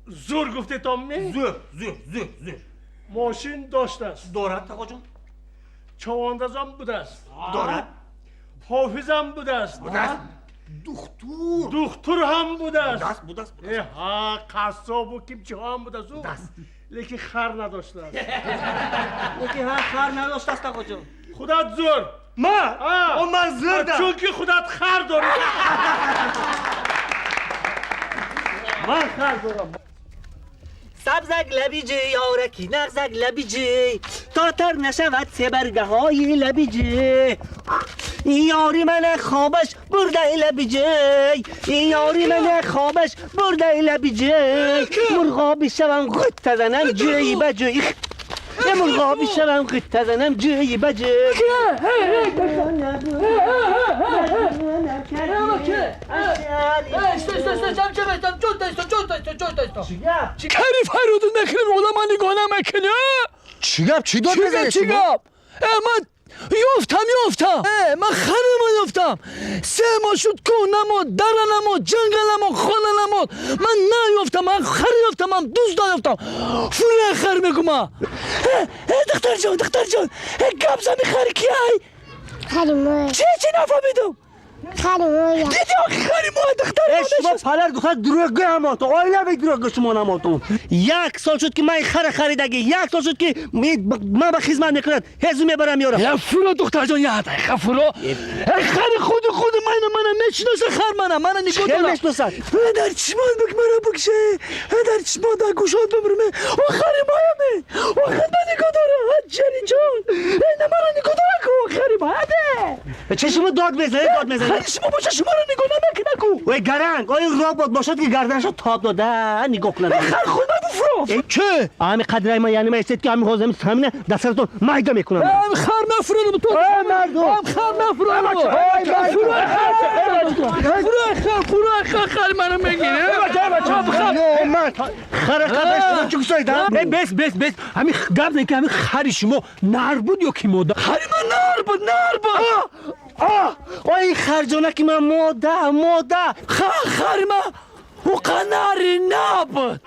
Зур гуфтетон ми? Зӯр, зӯр, зӯр, зӯр. Мошин доштааст? Дорад, тағоҷон. Чавандозам будааст? Дорад. Ҳофизам будааст? Будааст. Духтур. Духтур ҳам будааст? Будааст, будааст. Э ҳа, қассобу кимчиҳо ҳам будааст ӯ. Будааст. Лекин хар надоштааст. Лекин ҳа, хар надоштааст, тағоҷон. Худат зӯр. Ма? А. О, ман зӯрдам. Чунки худат хар дорӣ. Ман хар дорам. Сабзак лабиҷи, ёраки нағзак лабиҷи, то тар нашавад себаргаҳои лабиҷи. Ёри мана хобаш бурдаи лабиҷи, ёри мана хобаш бурдаи лабиҷи. Мурғоби шавам, ғутта занам ҷӯи ба ҷӯи, мурғоби шавам, ғутта занам ҷӯи ба ҷӯй. Кари фарёду мекунем, одама нигоҳ намекунӣ? Чӣ гап, чӣ дод Чӣ гап? мезанед Чӣ шумо? гап? Э, ман ёфтам, ёфтам. Э, ман харама ёфтам. 3 моҳ шуд, кӯҳ намод, дара намод, ҷангал намод, хона намод, ман наёфтам. Ман хар ёфтам, ман дузда ёфтам. Фуре хар мегума. Э, э, духтарҷон, духтарҷон, э, гап зами, хари кияй? Хари моя. Чӣ? Чӣ? Нафаҳмидам. Хари моя. Диди, охи, хари мо, духтар. Э, шумо падар духтар дурӯғгӯ ҳамото, оилави дурӯғгӯ шумо намотон. Як сол шуд, ки ман хара харидагӣ, як сол шуд, ки ман ба хизмат мекунад, ҳезу мебарам, меёрам. Я, фуро, духтарҷон, я дақиқа фуро. Э, хари худи мана мешиноса, хар мана нигоҳ Хел дора. мешиносад? Э, дар чишмон бик, мара бикше. Э, дар чишмон, дар гӯшот бибурме. О, хари мояме, о, хидма нигоҳ дора. Ҷари ҷон, э, на, мара нигоҳ дора ку, хари мояме. Чӣ шумо дод мезанед, дод мезанед? Хари шумо боша, шуморо нигоҳ намекуна ку. Ой, гаранг, ой, робот бошад, ки гарданашо тоб дода нигоҳ кунад. Э, хар худ ма буфуро. Чӣ ҳами қадраи ма, яъне ма истед, ки ҳами ҳозир ҳамина дар саратон майда мекунам. Ам хар нафуродам ту. Э, мардум! Ам хар нафуродам. Фуро хар, фуро хар, хар маро мегире. Хара қадраш шумо чӣ гусоида? Э, бес, бес, бес, ҳами гап зан, ки ҳами хари шумо нар буд ё ки мода? Хари ман нар буд, нар буд. Ой, харҷона, ки ман мода, мода. Хари ман уқа нари набуд.